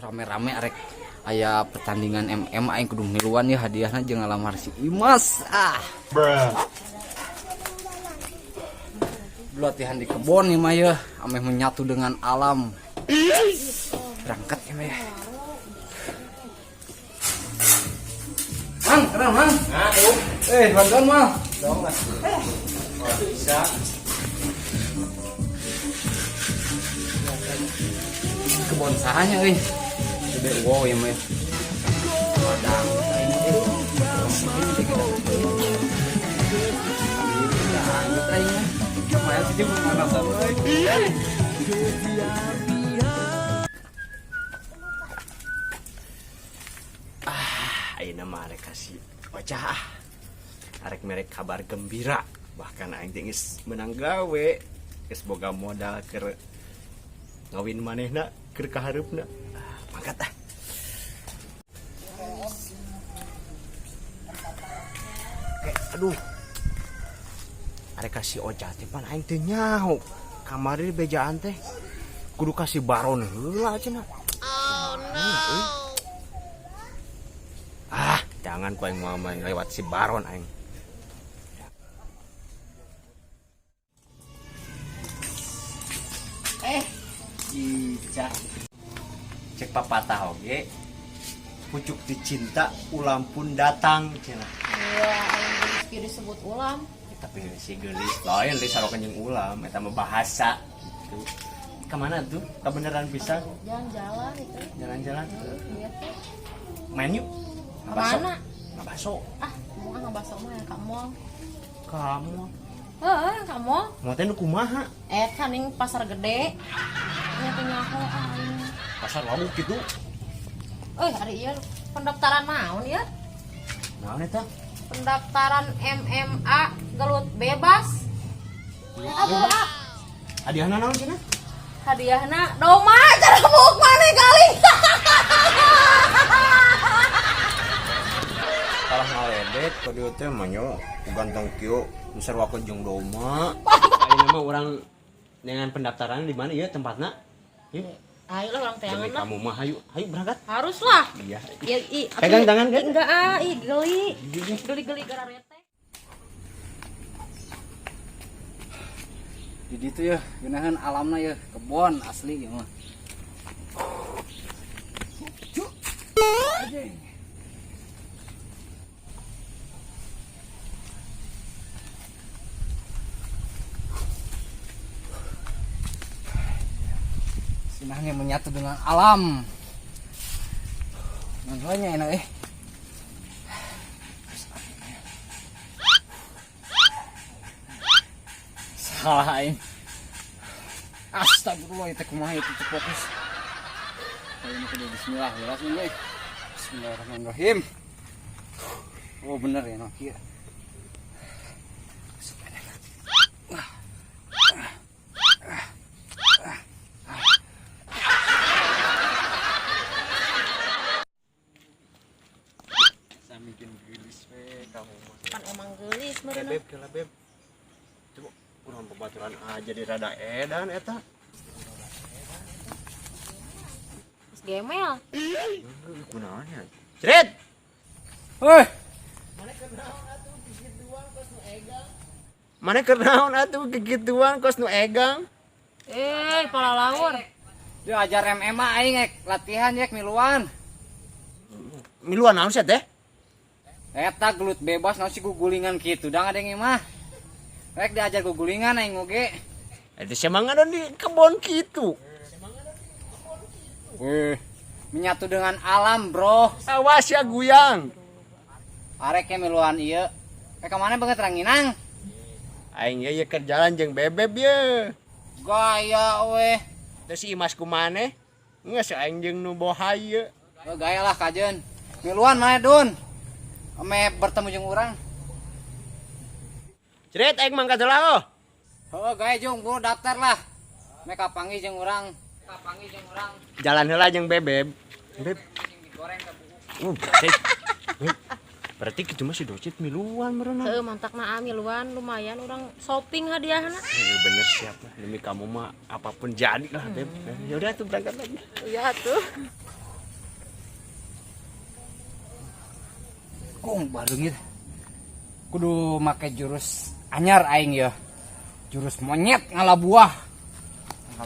Rame-rame arek aya pertandingan MM, aing kudu miluan ya, hadiahna jeung ngalamar si Imas. Ah. Latihan di kebon nih mah ya, ameh menyatu dengan alam. Berangkat ya mah ya. Mang, keren Mang. Nah, tuh. Eh, bantuan mah. Dong lah. Wah, bisa. Kebon sahanya euy. Gede wow ya mah. Ladang. Lumayan sih pemanasan euy. Ah, ayeuna mah arek kasih Ocah ah. Arek merek kabar gembira. Bahkan aing teh geus menang gawe. Geus boga modal keur ngawin manehna keur kahareupna. Ah, mangkat ah. Eh, aduh. Arek kasih Ocah teh pan aing teh nyaho. Kamari bejaan teh kudu kasih baron heula cenah. Oh no. Ah, jangan ku aing mau main lewat si baron aing. Eh, Ica. Cek papatah oge. Pucuk dicinta ulam pun datang cenah. Iya, aing geus kieu disebut ulam. Tapi si geulis lain deui sarokan jeung ulam eta mah bahasa gitu. Kemana tuh? Kebeneran bisa Jalan-jalan itu. Jalan-jalan. Iya tuh. Main yuk. Ngabaso. Kemana? Ngabaso. Ah, mau ah ngabaso mah ya ka mall. Kamu Heeh, ka mall. mau teh nu kumaha? Eh, kan ning pasar gede. Nya teh nyaho aing. Pasar lauk gitu. Eh, hari ieu pendaftaran naon ya? Naon eta? Pendaftaran MMA gelut bebas. Aduh, ah. Hadiahna naon cenah? Hadiahna doma cara buk maneh kali. Kalah ngaledek ka dieu teh mah nya ganteng kieu sarua jeung doma. Ayeuna mah urang dengan pendaftaran di mana ieu tempatna? Yuk. Ayo lah orang Demi teangan lah. kamu mah hayu, hayu berangkat. Haruslah. Iya. Ya, i, Pegang tangan, kan? Enggak ah, ih geli. Geli-geli gara rete. Di ditu ya, geunaheun alamna ya, kebon asli ya mah. Anjing. Sinahnya menyatu dengan alam. Nontonnya enak eh. Salah aing. Astagfirullah, itu kumaha itu teu fokus. Ayo kudu bismillah langsung we. Bismillahirrahmanirrahim. Oh bener ya no kieu. Samikin geulis we kamu mah. Kan emang geulis Eh, meureun. beb, kela beb. Coba urang babaturan aja di rada edan eta. Geus gemel. Kunaon ya? Cerit. Hoi, Mana keur naon atuh kikituan kos nu egang? Eh, palalawur. Dia ajar MMA aing ek latihan yek miluan. Miluan naon sia teh? Eta gelut bebas naon sih gugulingan kitu da ngadenge mah. Rek diajar gugulingan aing oge. Eta sia mah ngadon di kebon kitu. Weh, menyatu dengan alam, bro. Awas ya guyang. Arek ke miluan ieu. Rek ka mana banget ranginang? Aing ye keur jalan jeung bebeb ye. Gaya weh. Teh si Imas kumaneh? Geus aing jeung nu bohay ye. Oh, gaya lah kajen. Miluan mana Dun? Ame bertemu jeung urang. Cerit aing mangkat heula oh. Oh, gaya jung, buru daftar lah. Mereka panggil jeung urang. Kapanggih jeung urang. Jalan heula jeung bebeb. Beb. Digoreng ke buku. Berarti, Beb, berarti kitu mah si Docit miluan meureunna. Heuh, mantakna ah miluan lumayan urang shopping hadiahna. Bener siap lah. Demi kamu mah apapun jadi lah, Beb. Ya udah tuh berangkat lagi. Iya tuh. Agung bareungit. Kudu make jurus anyar aing ya. Jurus monyet ngala buah.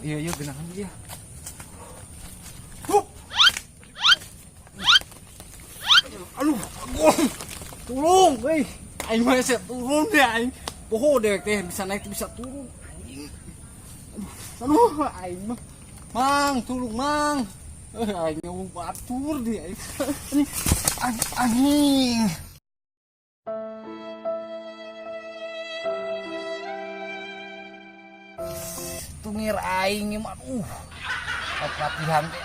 Iya iya genahan dia. Hup. Aduh, agung. Tulung, euy. Aing mah bisa turun deh aing. Poho deh teh bisa naik bisa turun anjing. Aduh, aing mah. Mang, tulung mang. Eh, aing ngomong batur deh aing. Anjing. Tungir aing mah latihan teh.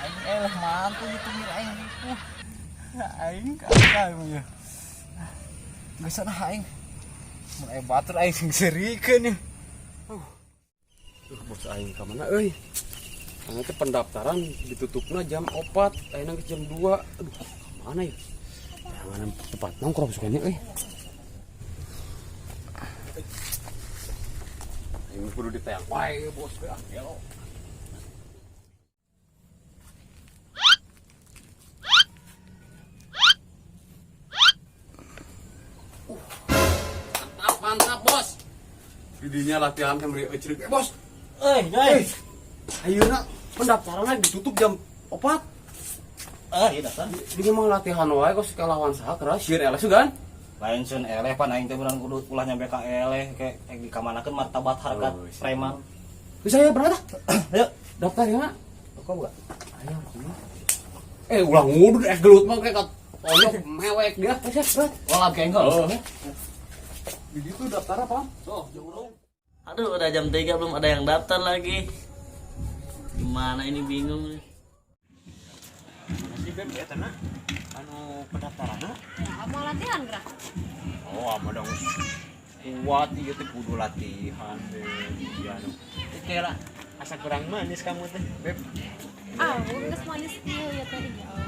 Aing eleh mantu tungir aing itu. Aing kakak ya. Geus sana aing. Mun aya batur aing sing serikeun ya. Bos aing ka mana euy? Anu teh pendaftaran ditutupna jam 4, ayeuna geus jam 2. Aduh, mana ya? Jangan tempat nongkrong sukanya euy. Aing kudu ditayang wae bos ah gelo. Mantap, mantap bos. Didinya latihan teh meuli ecrik. Bos. Eh, guys. Ayeuna pendaftaranna ditutup jam 4. Ah, iya daftar. Jadi mah latihan wae kok kalawan saha keras sieun eleh sugan. Lain sun eleh pan aing teh beunang kudu ulah nyampe ka eleh kayak dikamanakeun martabat harkat Oh, siap. preman. Bisa ya berangkat? Ayo, Daftar ya. kok buka? Ayo kumaha? Ulah ngudut gelut mah kayak tonjok mewek dia. Siap, berat. Wah, genggol. Oh. Di situ daftar apa? Tuh, jauh. Aduh, udah jam 3 belum ada yang daftar lagi. Gimana ini bingung nih. Masih beb ya tanah anu pendaftaranna. Ya, mau latihan gerak. Oh, ama dong. Kuat ieu teh kudu latihan beb. Iya nu. Oke lah, asa kurang manis kamu teh, beb. Ah, geus manis kieu ya teh ya Allah.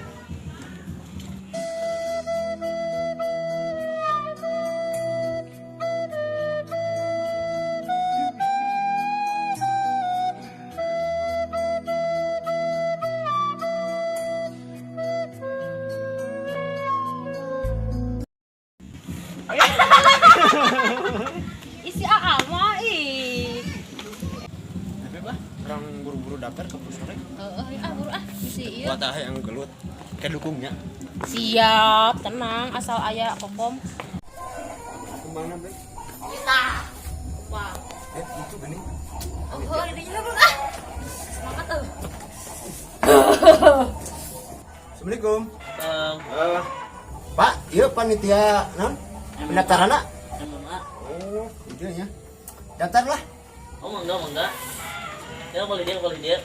Isi AA mah ih. Beb ah, kurang buru-buru daftar ke sore. Heeh, ah buru ah isi ieu. Kuat ah yang gelut. Kayak dukungnya. Siap, tenang asal aya kokom. Kemana, Beb? Kita. Wah. Beb, itu gini. Oh, ini dia buru ah. Semangat tuh. Assalamualaikum. Pak, iya panitia non pendaftaranna. MMA. Oh, itu ya. Daftar lah. Oh, mangga, mangga. Ya, boleh dia, boleh dia.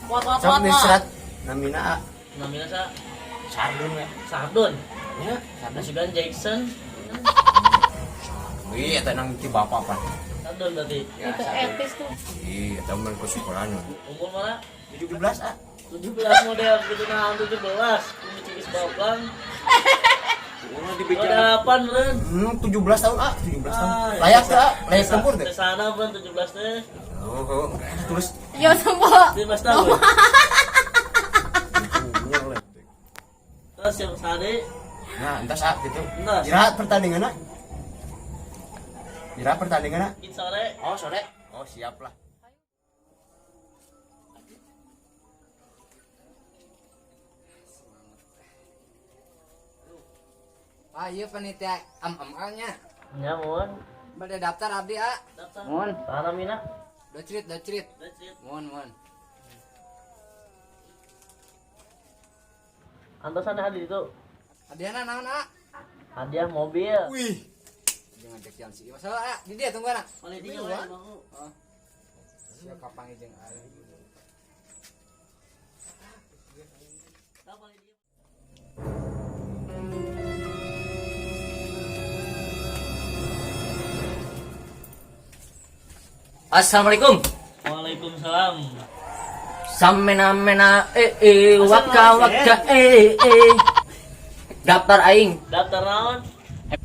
Kuat kuat Sok kuat. nih kuat. surat namina A. Namanya sa Sardun we. Sardun. Ya, Nasugan Jackson. Wih, eta nang ti bapak apa? Sardun berarti. Ya, Itu etis tuh. Iya, eta mah ku sekolah Umur mana? 17 ah. 17 model gitu nah 17. Ini cikis baplang. Ulah Oh, dibejaan. 8 beureun. 17 tahun ah, 17 tahun. Ah, Layak teh, ah, layak tempur teh. Ke sana beureun 17 teh. Oh, oh, terus Ya semua. 17 tahun. Terus yang sade Nah, entas ah gitu. Entas. Iraha pertandinganna? Iraha pertandinganna? Mungkin sore. Oh, sore. Oh, siap lah. Ah, iya panitia MMA-nya. Ya, mohon. Bade daftar abdi ah. Daftar. Mohon. Saha namina? Docrit, docrit. Docrit. Mohon, mohon. Antosan hadir itu. Hadiahna naon ah? Hadiah mobil. Wih. Jangan cek jalan si Iwa. Salah ah, di dia tunggu anak. Boleh dia we, mau. Siap kapangi jeung aing. Tah, boleh dia. Assalamualaikum. Waalaikumsalam. Samena mena eh eh waka waka eh eh. Daftar aing Daftar naon?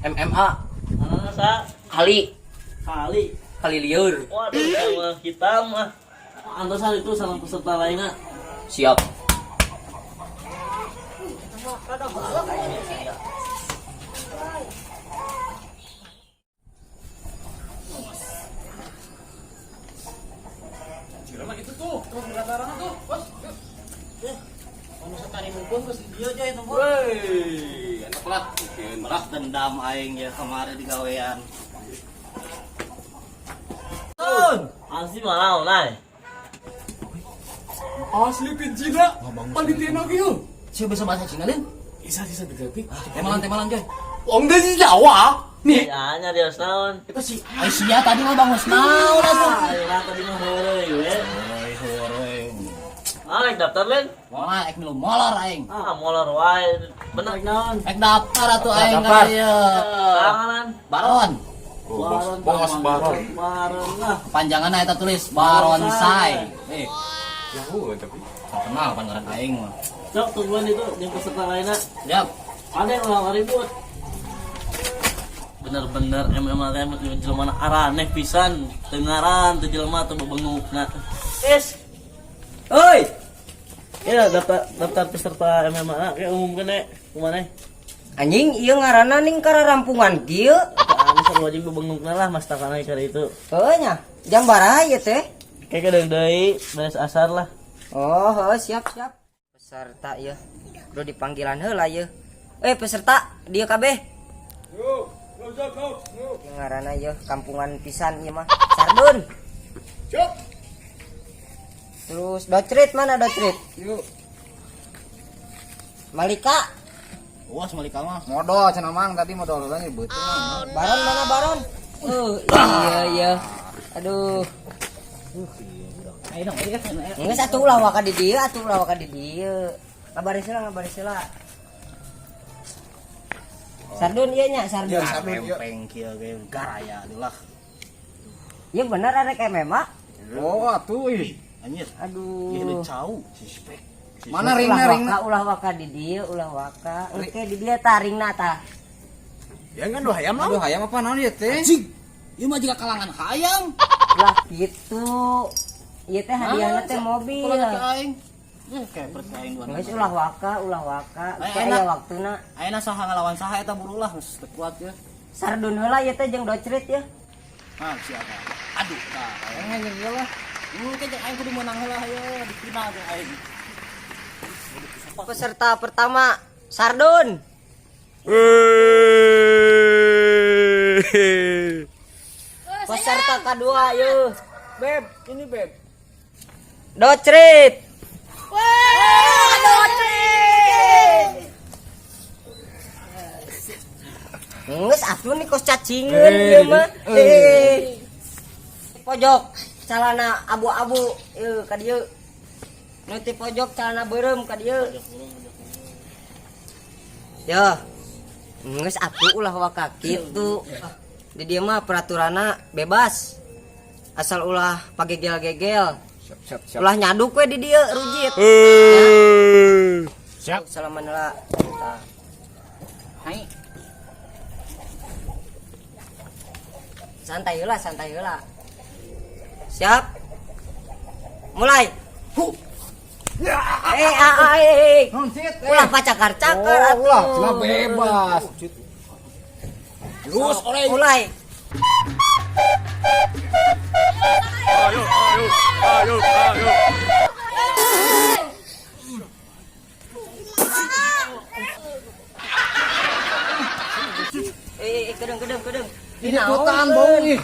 MMA Anak sa kali kali. kali lieur. Waduh, sama kita mah. Antosan itu sama peserta lainnya. Siap. Aduh. Cira mah itu tuh, tuh pendaftaran tuh, bos. Kamu sekali ngumpul geus di dieu aja itu. Woi, enak lah. Mungkin Balas dendam aing ya kemarin di gawean. Asli malah online. Asli ke Cina. Panitia lagi yo. Siapa bisa bahasa Cina, Lin? Isa sisa deketik. Temalan temalan, Joy. Om dari Jawa. Nih, Ya, nyari harus naon. itu si Aisyah tadi mah bangun naon atuh. Ayo tadi mah heureuy we. Heureui heureui. Ah, rek daftar Lin. Wah, ek milu molor aing. Ah, molor wae. Bener naon. Ek daftar atuh aing ka dieu. Tanganan. Baron. bos, bos Baron. Baron lah. Kepanjanganna eta tulis Baron Sai. Eh, Jauh tapi. terkenal pangeran aing mah. Cok tungguan itu yang peserta lainnya. Siap. Ada yang ulah ribut. Bener-bener MMA teh jelema araneh pisan, teu ngaran teu jelema teu bebengukna. Es. Oi, Ya daftar daftar peserta MMA kayak umum kene kumaha? Anjing ieu ngaranna ning kararampungan kieu. Anu sarua jeung bebengukna lah mas takana kali itu. Heuh nya, jam baraha ieu teh? Kayak kadang deui beres asar lah. Oh, heuh siap siap. Peserta ieu. Kudu dipanggilan heula ieu. Eh peserta, dieu kabeh. Yo, ngaranna ieu kampungan pisan ieu mah. Sardun. Cok. Terus Docrit mana Docrit? Yuk. Malika. Uas Malika mah. Modal cenah Mang tadi modal urang beuteung. Mang. Baron mana Baron? Oh, iya iya. Aduh. Ayo dong, ayo kan. Geus atuh ulah waka di dieu, atuh ulah waka di dieu. Ngabaris heula, ngabaris heula. Sardun ieu nya, Sardun. Ya, Sardun ieu. Rempeng kieu ge garaya lah. Ieu bener arek MMA. Oh, atuh ih. Anjir. Aduh. Ieu cau si spek. Mana Ulah ringna ringna? waka, ulah waka di dieu, ulah waka. Oke, di dieu tah ringna tah. Ya kan dua hayam lah. Aduh hayam apa naon ieu teh? Anjing. Ieu mah juga kalangan hayam. Lah gitu. Ieu teh hadiahna teh mobil. Kalau ke aing. Eh kayak percaya aing dua. Geus ulah waka, ulah waka. Ayo, Engke enak. aya waktuna. Ayeuna saha ngalawan saha eta buru lah geus teu kuat ya. Sardun heula ieu teh jeung Docrit ya. Ah, siapa? Aduh, tah. Aing jeung ieu lah. Mungkin jeung aing kudu menang heula hayo di final jeung aing. Peserta pertama Sardun. Peserta kedua yuk. Beb, ini Beb. Docrit. Wah, Docrit. Geus atuh nih kos cacingeun ieu mah. Eh. Pojok celana abu-abu ieu ka dieu. Nu ti pojok celana beureum ka dieu. Yo. Geus atuh ulah waka kitu. Di dieu mah peraturanna bebas. Asal ulah pagegel-gegel. Siap siap siap. Ulah nyaduk we di dieu rujit. Siap. Salaman heula. Tah. Hai. Santai heula, santai heula. Siap? Mulai. Hu. Eh, ah, ah, eh, eh. Non sit. eh. Ulah pacakar-cakar Oh, ulah, atuh. cenah bebas. Terus oleh. Mulai. Ayo, ayo, ayo, ayo. Eh, eh, kedeng, kedeng, kedeng. Ini kutaan bau ih.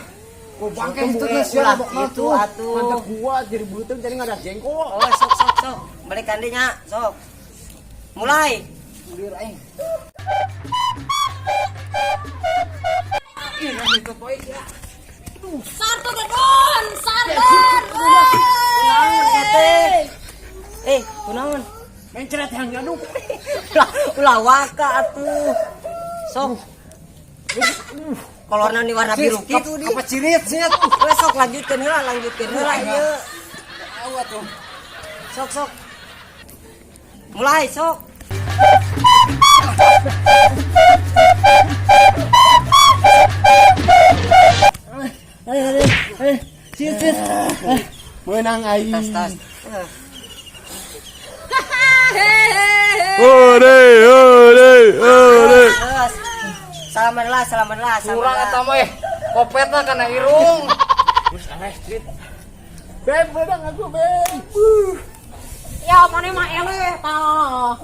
Ku bangke itu Eh, sia ulah bokna gitu tuh. atuh. Mantap gua jadi beuteung jadi nggak ada jengkol. Oh, sok, sok, sok. Balik kandinya, sok. Mulai. Ulir aing. Sardun Don, Sardun. Kunaon ya teh? Eh, kunaon? Mencret yang nyaduk. Ulah, ulah waka atuh. Sok. Kolorna ni warna biru kitu di. Apa cirit sih atuh? Weh, sok lanjutkeun heula, lanjutkeun heula ieu. Sok sok. Mulai sok. Sit sit. Menang aing. Tas tas. Ore, ore, ore. Terus. Salaman lah, salaman lah, salaman Kurang lah. eta mah eh. Kopetna kana irung. Terus eleh, Crit. Beb, bedang aku, Beb. Ya mana mah eleh tah.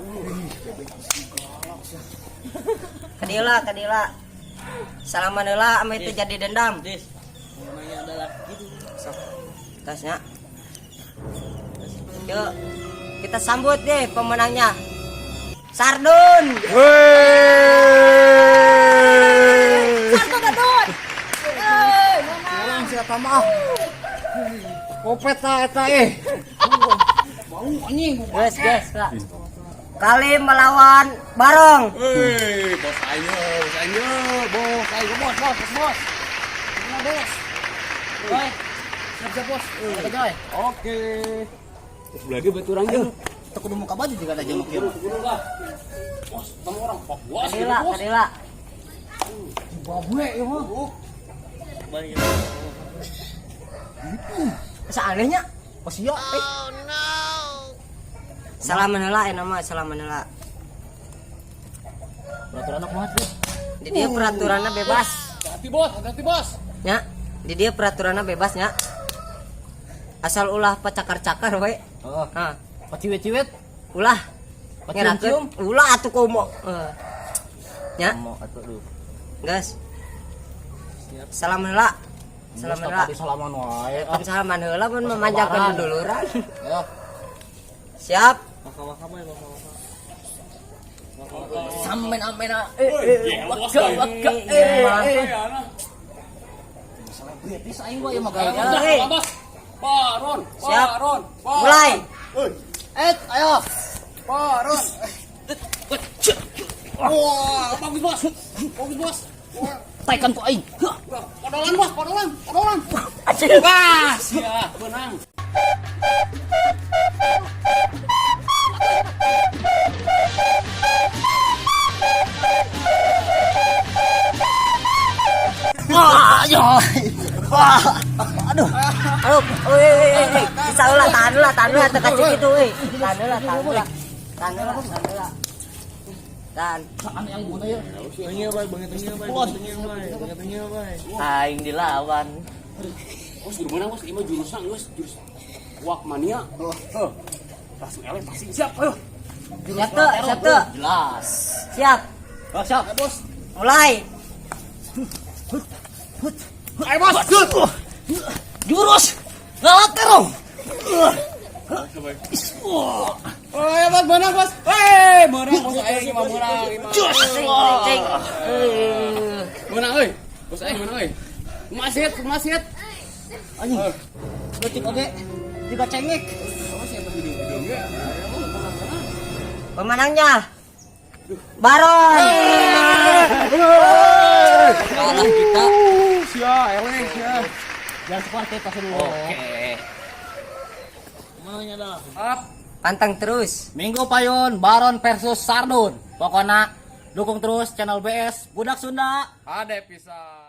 Kadila, kadila. Salaman heula ame itu jadi dendam. Dis. Namanya adalah gitu. Tasnya. Yuk, kita sambut deh pemenangnya. Sardun. Wey. Satu gadun. Eh, menang. Kurang si eta mah. Kopetna eta eh. Bau anjing. Guys, guys, lah. Kali melawan Barong. Wey, bos ayo, bos ayo, bos ayo, bos, bos, bos, bos. Mana bos? Boy. Siap siap bos. Ada Joy. Oke. Terus lagi batu orang yeuh. Teu kudu muka baju juga ada jelema kieu. Kudu lah. Bos, kamu orang Papua sih, Kadila, bos. kadila. Babe ieu mah. Balik. Seanehnya. Oh sia eh. Salaman heula eh nama salaman heula. Peraturan kumaha tuh? Di dia peraturannya bebas. Hati bos, hati bos. Nya, di dia peraturannya bebas nya. Asal ulah pacakar-cakar we. Heeh. Hah, Paciwet-ciwet. ulah. Pacium-cium. Ngerakeun ulah atuh komo. Heeh. Nya, Mau atuh duh. geus. Salam heula. Salam heula. Tadi salaman wae. Kan salaman heula mun memanjakeun duduluran. Ayo. Siap. Samen amena eh eh waka waka eh eh. Selebritis aing mah ieu mah gaya. Eh, Bos. Baron, Siap. Baron, Baron. Mulai. Eh, ayo. Baron. Wah, bagus bos. Bagus bos. Taikan ku aing. Podolan bos, podolan, podolan. Wah, siap, menang. Wah, ya. Wah. Aduh. Aduh, oi, oi, oi, oi. Bisa ulah, tahan heula, tahan heula, teu kacik itu euy. Tahan heula, tahan heula. Tahan heula, tahan heula. Tahan. Aneh yang guna ya. Aing dilawan. Bos, kudu menang bos, ieu mah jurusan bos, jurus Wak mania. Heuh. Langsung eleh pasti siap, ayo. Siap tuh, siap tuh. Jelas. Siap. Oh, siap, bos. Mulai. Ayo bos. Jurus ngalat terong. Oh, ayo bos, menang bos. Hei, menang bos aing mah menang. Ieu mah. Cing, cing, cing. Eh. Menang euy. Bos aing menang euy. Masit, masit. Anjing. Leutik oge. Juga cengek. Pemenangnya Baron. Kalah kita. Sia, eleh sia. Jangan seperti itu dulu. Oke. Up. Pantang terus. Minggu payun Baron versus Sardun. Pokoknya dukung terus channel BS Budak Sunda. Ada pisan.